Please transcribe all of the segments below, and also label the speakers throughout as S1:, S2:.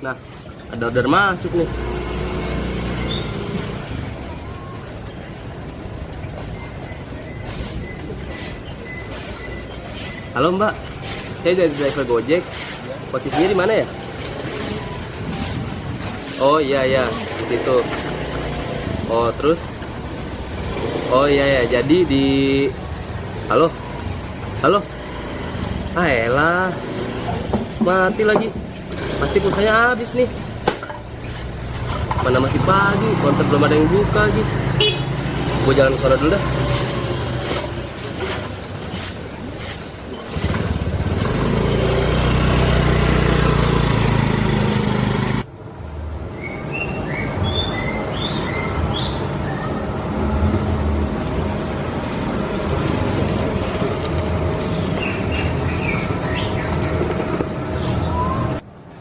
S1: Nah, ada order masuk nih. Halo Mbak, saya dari driver Gojek. Posisinya di mana ya? Oh iya ya, di situ. Oh terus? Oh iya ya, jadi di. Halo, halo. Ah elah, mati lagi. Pasti pulsanya habis nih. Mana masih pagi, konter belum ada yang buka lagi. Gue jalan ke sana dulu dah.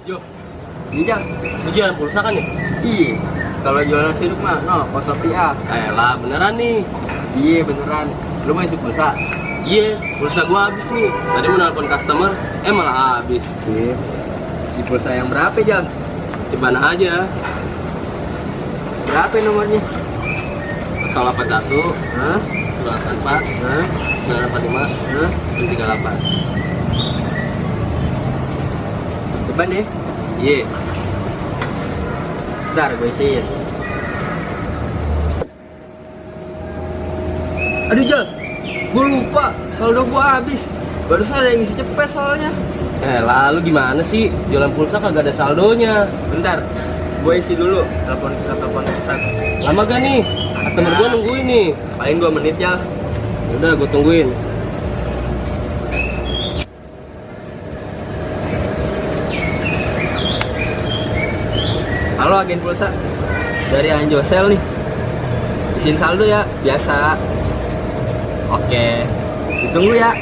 S1: Jo,
S2: Ini Jang,
S1: lu jualan pulsa kan nih?
S2: iya. Kalau jualan sirup mah, no, Kosopi A.
S1: Elah, beneran nih.
S2: Iya beneran. Lu mau isi pulsa?
S1: Iya, pulsa gua habis nih. Tadi mau nelfon customer, malah habis.
S2: Sip. Si pulsa yang berapa Jang?
S1: Cobaan aja.
S2: Berapa nomornya?
S1: 081
S2: Hah?
S1: 284
S2: Hah?
S1: 985
S2: Hah?
S1: 38.
S2: Depan deh.
S1: Iya.
S2: Bentar, gue isiin. Aduh Jang, gue lupa. Saldo gue habis. Barusan ada yang isi cepet soalnya.
S1: Lalu gimana sih? Jualan pulsa kagak ada saldonya.
S2: Bentar, gue isi dulu. Telepon pesan.
S1: Lama gak nih? Customer gua nungguin nih.
S2: Paling 2 menit ya.
S1: Udah, gua tungguin.
S2: Halo agen pulsa, dari Anjosel nih. Isiin saldo ya, biasa. Oke, ditunggu ya.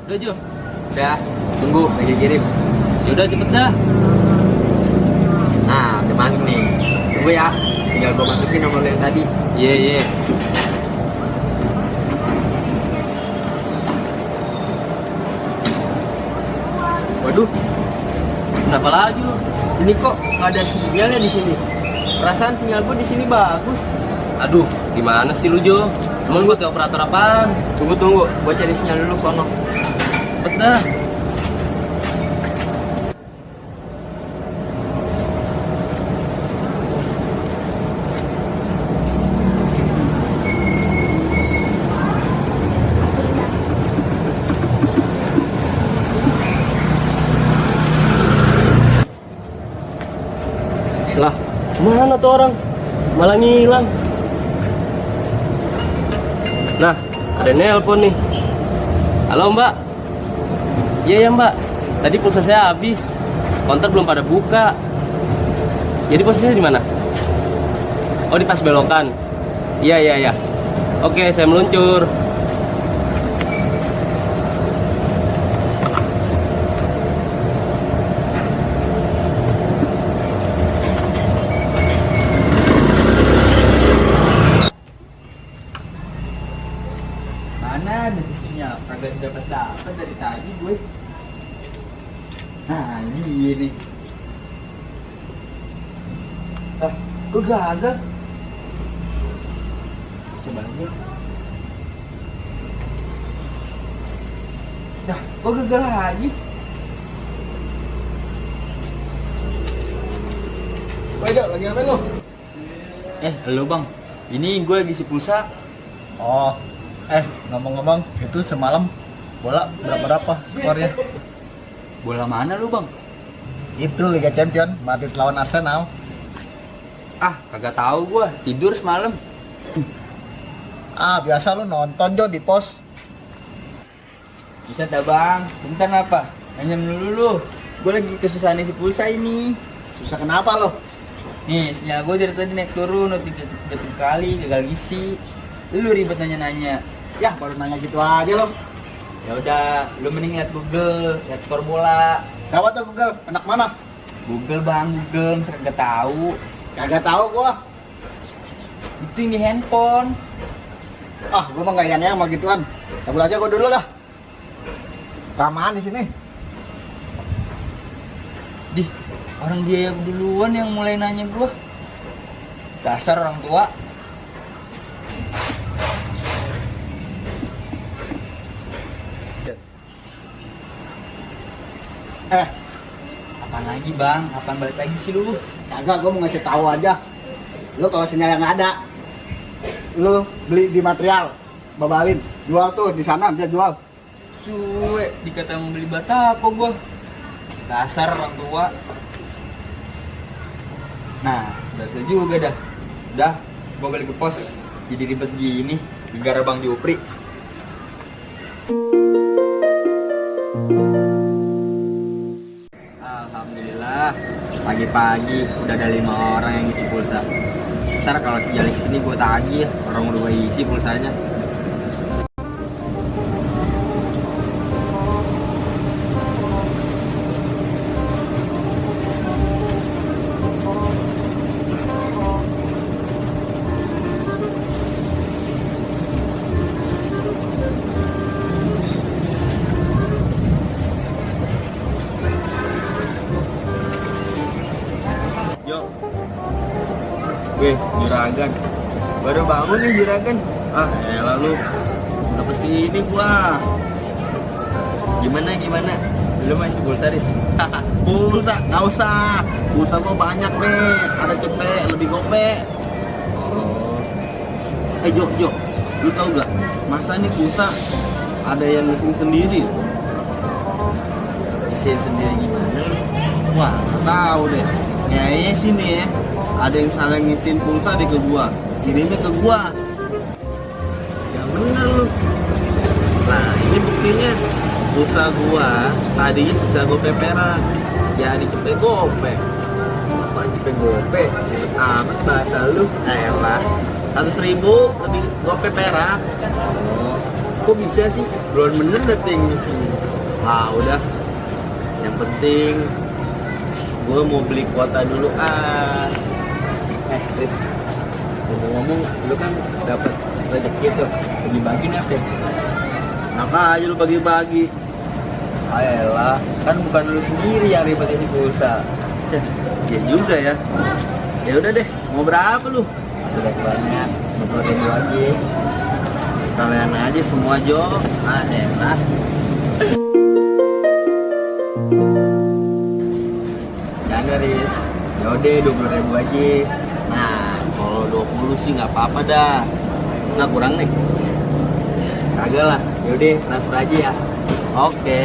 S1: Udah, Jo.
S2: Udah, tunggu, lagi kirim.
S1: Yaudah, cepet dah.
S2: Nah, udah masuk nih. Tunggu ya, tinggal gue masukin nomor yang tadi.
S1: Iya, iya.
S2: Waduh,
S1: Kenapa lagi lu?
S2: ini kok nggak ada sinyalnya di sini? Perasaan sinyal gue di sini bagus.
S1: Aduh, gimana sih lu, Jo? Emang gua kayak operator apaan?
S2: Tunggu, gue cari sinyal dulu sono.
S1: Cepet dah. Lah, mana tuh orang? Malah ngilang. Nah, ada nelpon nih. Halo Mbak. Iya ya Mbak. Tadi pulsa saya habis. Konter belum pada buka. Jadi posisinya di mana? Oh, di pas belokan. Iya iya iya. Oke, saya meluncur.
S2: Mana sinyal? Kagak dapat dari tadi gue. Nah, ini nih. Ah, kok gagal? Coba lagi. Dah, kok gagal lagi? Wajah, lagi ngapain lo?
S3: Halo bang, ini gue lagi isi pulsa.
S4: Oh, ngomong-ngomong, itu semalam bola berapa skornya?
S3: Bola mana lu bang?
S4: Itu Liga Champion, Madrid lawan Arsenal.
S3: Ah, kagak tahu gue, tidur semalam.
S4: Ah, biasa lu nonton Jo di pos.
S3: Bisa dah bang, bentar apa? Nanya dulu lu. Gue lagi kesusahan isi pulsa ini.
S4: Susah kenapa lo?
S3: Nih, sinyal gue dari tadi naik turun, udah 3 kali, gagal ngisi. Lu ribet nanya-nanya.
S4: Ya, baru nanya gitu aja lo.
S3: Ya udah, lu mending liat Google, liat skor bola.
S4: Siapa tuh Google? Anak mana?
S3: Google bang, Google, masa kagak tahu.
S4: Kagak tahu gua.
S3: setting di handphone.
S4: Ah, gua mah nggak yang sama gituan. Cabut aja gua dulu dah. Kelamaan di sini.
S3: Dih, orang dia duluan yang mulai nanya gua. Dasar orang tua. Apaan lagi bang? Apaan balik lagi sih lu?
S4: Kagak, gua mau ngasih tahu aja. Lu kalau sinyal yang ada, lu beli di material, babalin, jual tuh di sana bisa jual.
S3: Suwe, dikata mau beli batako gua. Dasar orang tua. Nah, udah tuh juga dah. Udah, gua balik ke pos. Jadi ribet gini, gara Bang Jupri. Alhamdulillah, pagi-pagi udah ada 5 orang yang isi pulsa. Ntar kalau sejali kesini gue tagih, orang udah isi pulsanya.
S2: Yo. Weh, juragan. Baru bangun nih juragan. Ah, elah lu. Udah kesini gua. Gimana? Lu masih pulsa, Riz? Pulsa, nggak usah. Pulsa gua banyak, nih. Ada cepet, lebih gope. Oh. Jo. Lu tau gak? Masa nih pulsa ada yang ngisiin sendiri?
S3: Isiin sendiri gimana?
S2: Wah, nggak tahu deh. Kayaknya sini ya, ada yang salah ngisiin pulsa di ke gua, kirimnya ke gua. Yang bener lu. Nah, ini buktinya. Pulsa gua tadinya bisa gope perak, jadi cepet gope.
S3: Apaan cepet gope?
S2: Ribet amat bahasa lu. Elah, 100.000 lebih gope perak.
S3: Oh, kok bisa sih? Belum bener dateng di sini.
S2: Ah, udah. Yang penting gue mau beli kuota dulu
S3: Riz, ngomong-ngomong, lu kan dapat rezeki tuh, bagi-bagi nih apa?
S2: Enak aja lu bagi-bagi.
S3: Ayolah, kan bukan lu sendiri yang ribet ini pulsa.
S2: Ya juga ya. Ya udah deh, mau berapa lu?
S3: Sudah banyak, 20.000 lagi.
S2: Kalian aja semua Jo. Enak.
S3: Jangan Riz, yaudah 20.000 aja.
S2: Nah, kalau 20 sih nggak apa-apa dah. Nggak kurang nih.
S3: Kagak lah, yaudah transfer aja ya.
S2: Oke.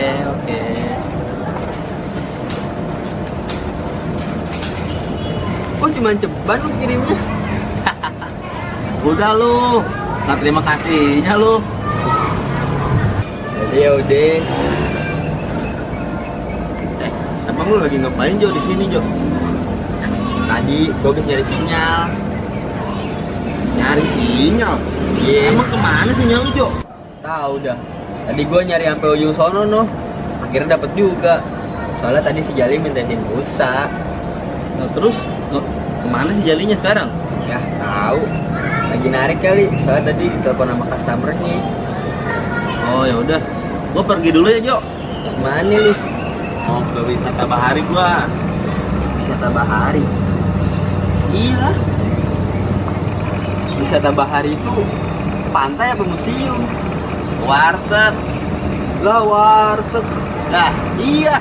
S3: Kok cuma ceban lu kirimnya?
S2: Udah lu. Nggak terima kasihnya lu.
S3: Yaudah.
S2: Emang lu lagi ngapain Jo di sini Jo?
S3: Tadi gua habis nyari sinyal.
S2: Nyari sinyal.
S3: Iya.
S2: Emang kemana sinyal lu Jo?
S3: Tahu dah. Tadi gua nyari sampai ujung sono noh. Akhirnya dapet juga. Soalnya tadi si Jali mintain pulsa.
S2: Nah, terus kemana si Jalinya sekarang?
S3: Ya tahu. Lagi narik kali. Soalnya tadi ditelepon sama customernya.
S2: Oh ya udah, gua pergi dulu ya Jo.
S3: Kemana lu?
S2: Mau ke wisata bahari gua.
S3: Wisata bahari. Iya. Wisata bahari itu pantai apa museum?
S2: Warteg.
S3: Lah warteg.
S2: Nah, iya.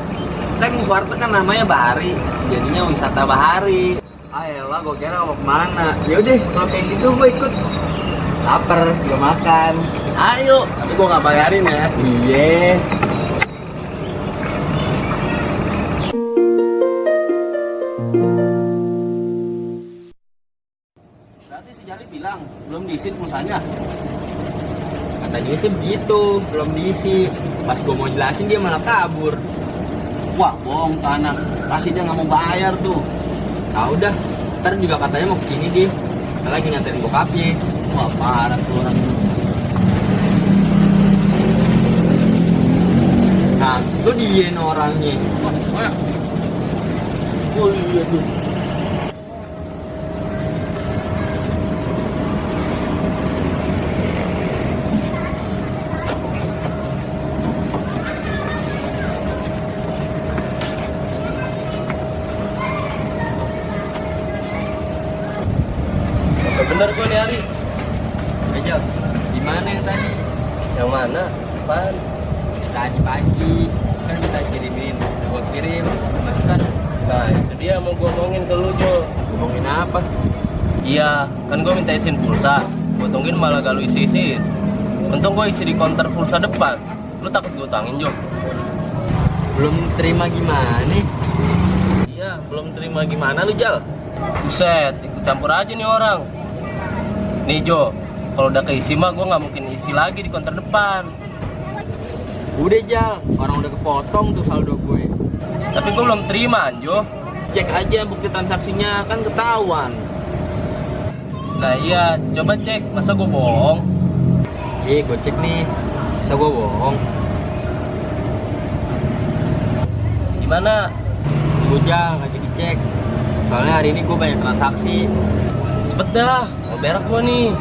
S2: Kan warteg kan namanya bahari, jadinya wisata bahari.
S3: Ayolah, gua kira mau kemana. Ya udah, kalau kayak gitu gua ikut. Lapar, gua makan.
S2: Ayo, tapi gua nggak bayarin ya.
S3: Iya.
S2: Berarti si Jali bilang belum diisi pulsanya.
S3: Kata dia sih begitu, belum diisi. Pas gua mau jelasin dia malah kabur.
S2: Wah, bohong tuh anak. Pasti dia nggak mau bayar tuh.
S3: Ah udah, ntar juga katanya mau kesini dia. Kita lagi nganterin bokapnya.
S2: Wah, parah tuh orang.
S3: Nah, lu diein orangnya.
S2: Wah, mana? Oh iya tuh.
S1: Yang mana? Apaan?
S3: Tadi pagi kan kita kirimin, udah gua kirim, mas kan.
S1: Nah itu dia mau gue omongin ke lu Jo.
S2: Ngomongin apa?
S1: Iya, kan gue minta isin pulsa. Gue tungguin malah gak lu isi-isiin. Untung gue isi di counter pulsa depan. Lu takut gue utangin Jo?
S3: Belum terima gimana?
S2: Iya, belum terima gimana lu Jal?
S1: Buset, ikut campur aja nih orang. Nih Jo, kalau udah keisi mah gue nggak mungkin isi lagi di counter depan.
S3: Udah Jal, orang udah kepotong tuh saldo gue.
S1: Tapi gue belum terima Anjo.
S2: Cek aja bukti transaksinya, kan ketahuan.
S1: Nah iya, coba cek, masa gue bohong?
S3: Iya, gue cek nih. Bisa gue bohong?
S1: Gimana?
S3: Tunggu Jal, lagi dicek. Soalnya hari ini gue banyak transaksi.
S1: Cepet dah, mau berak gue nih.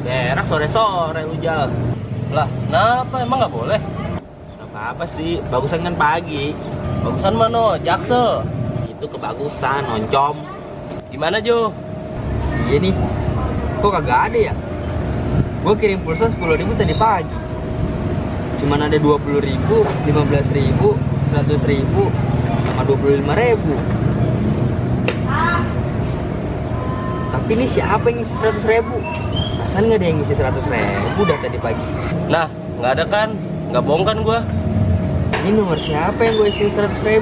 S2: Berak sore-sore lu Jal.
S1: Lah, kenapa? Emang nggak boleh?
S2: Apa-apa sih, bagusan kan pagi.
S1: Bagusan mana? Jaksel.
S2: Itu kebagusan, oncom.
S1: Gimana Jo?
S3: Iya nih, kok kagak ada ya? Gue kirim pulsa 10.000 tadi pagi. Cuman ada 20.000, 15.000, 100.000, sama 25.000. Tapi ini siapa yang ngisi 100.000? Perasaan nggak ada yang ngisi 100.000 udah tadi pagi.
S1: Nah, nggak ada kan? Nggak bohong kan gue?
S3: Ini nomor siapa yang gue isi 100.000?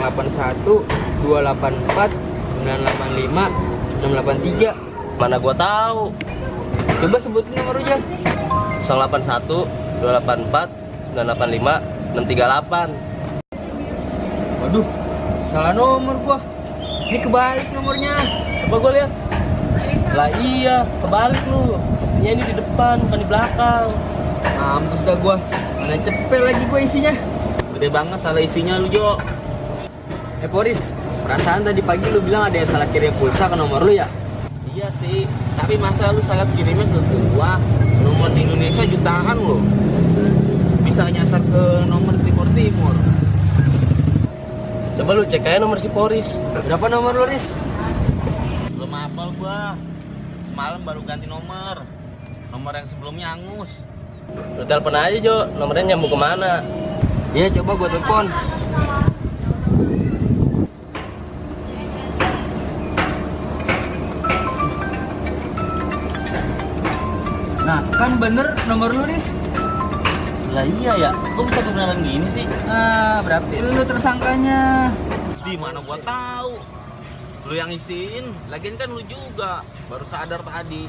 S3: 081 284 985 683.
S1: Mana gue tahu?
S3: Coba sebutin nomor lu Jal.
S1: 081 284 985 638.
S3: Waduh, salah nomor gua. Ini kebalik nomornya.
S1: Coba gue lihat. Lah iya, kebalik lu. Mestinya ini di depan, bukan di belakang.
S3: Mampus dah gua. Mana cepet lagi gua isinya.
S2: Gede banget salah isinya lu Jo.
S3: Boris, perasaan tadi pagi lu bilang ada yang salah kirim pulsa ke nomor lu ya?
S2: Iya sih, tapi masa lu salah kirimnya ke gua? Nomor di Indonesia jutaan loh. Bisa nyasar ke nomor timur-timur.
S1: Coba lu cek aja nomor si Poris.
S3: Berapa nomor lu, Riz?
S2: Belum hafal gua. Semalam baru ganti nomor. Nomor yang sebelumnya angus.
S1: Lu telepon aja Jo, nomornya nyambung kemana?
S3: Iya, coba gua telepon. Nah, kan bener nomor lu, Riz.
S2: Lah iya ya, kok bisa kebenaran gini sih?
S3: Nah, berarti lu tersangkanya.
S2: Di mana gua tahu? Lu yang isiin, lagian kan lu juga baru sadar tadi.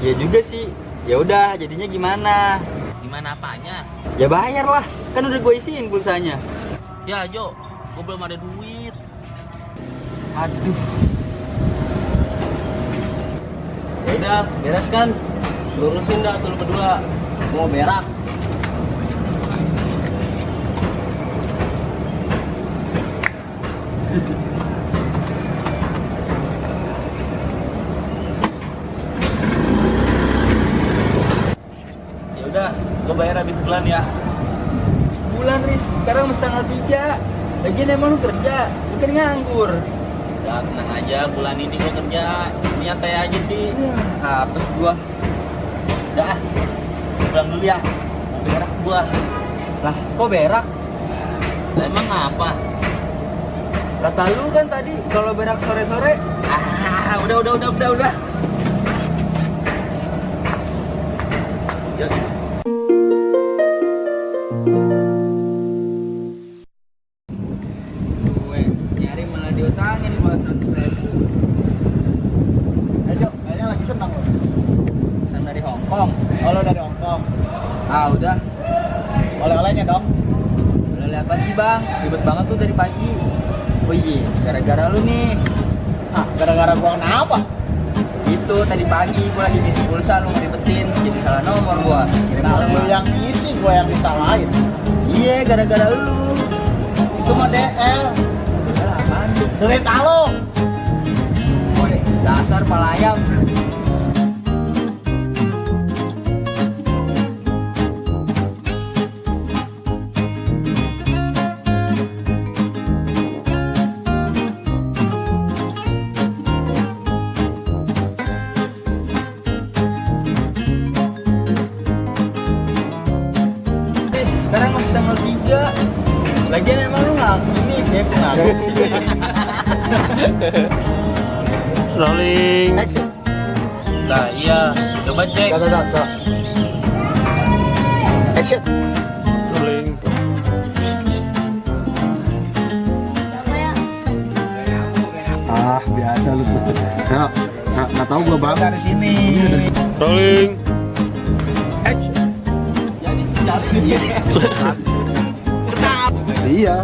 S3: Ya juga sih. Ya udah, jadinya gimana?
S2: Gimana apanya?
S3: Ya bayar lah, kan udah gue isiin pulsanya.
S2: Ya Jo, gua belum ada duit.
S3: Aduh.
S1: Ya udah, beres kan? Lurusin dah tuh lu berdua. Mau berak.
S2: Ya udah, gua bayar habis bulan ya.
S3: Bulan, Riz, sekarang masih tanggal 3. Lagian emang lu kerja, lu kan nganggur.
S2: Ya tenang aja, bulan ini gua kerja. Nyantai aja sih.
S3: Apes gua.
S2: Udah, pulang dulu ya. Mau berak gua.
S3: Lah, kok berak?
S2: Lah emang apa?
S3: Kata lu kan tadi kalau berak sore-sore.
S2: Udah. Ya.
S3: Gue nyari malah diutangin buat 100.000.
S4: Jo, kayaknya lagi senang lo.
S3: Pesan dari Hongkong.
S4: Oh, lo dari Hongkong.
S3: Ah, udah.
S4: Oleh-olehnya dong.
S3: Oleh apa sih, Bang? Ribet banget tuh dari pagi. Oh iya, gara-gara lu nih.
S4: Ah, gara-gara gua kenapa?
S3: Itu tadi pagi gua lagi ngisi pulsa, lu ngeribetin, jadi salah nomor gua. Kirim
S4: Kalau lu
S3: nomor.
S4: yang ngisi, gua yang disalahin.
S3: Iya, gara-gara lu.
S4: Itu mah DL.
S3: Udah, apaan tuh?
S4: Duit alo.
S3: Woi, dasar palayam.
S2: kayaknya aku ngaku sih.
S1: Rolling.
S4: Action.
S1: Nah iya, coba cek.
S4: So. Action.
S1: Rolling.
S4: Ah, biasa lu tuh. Ya, nggak tahu gua bang.
S2: Dari sini.
S1: Rolling.
S4: Iya.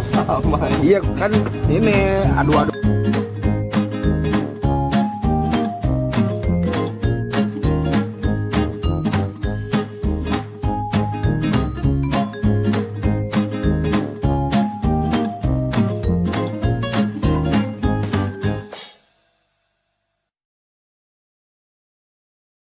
S4: Iya kan ini adu-adu.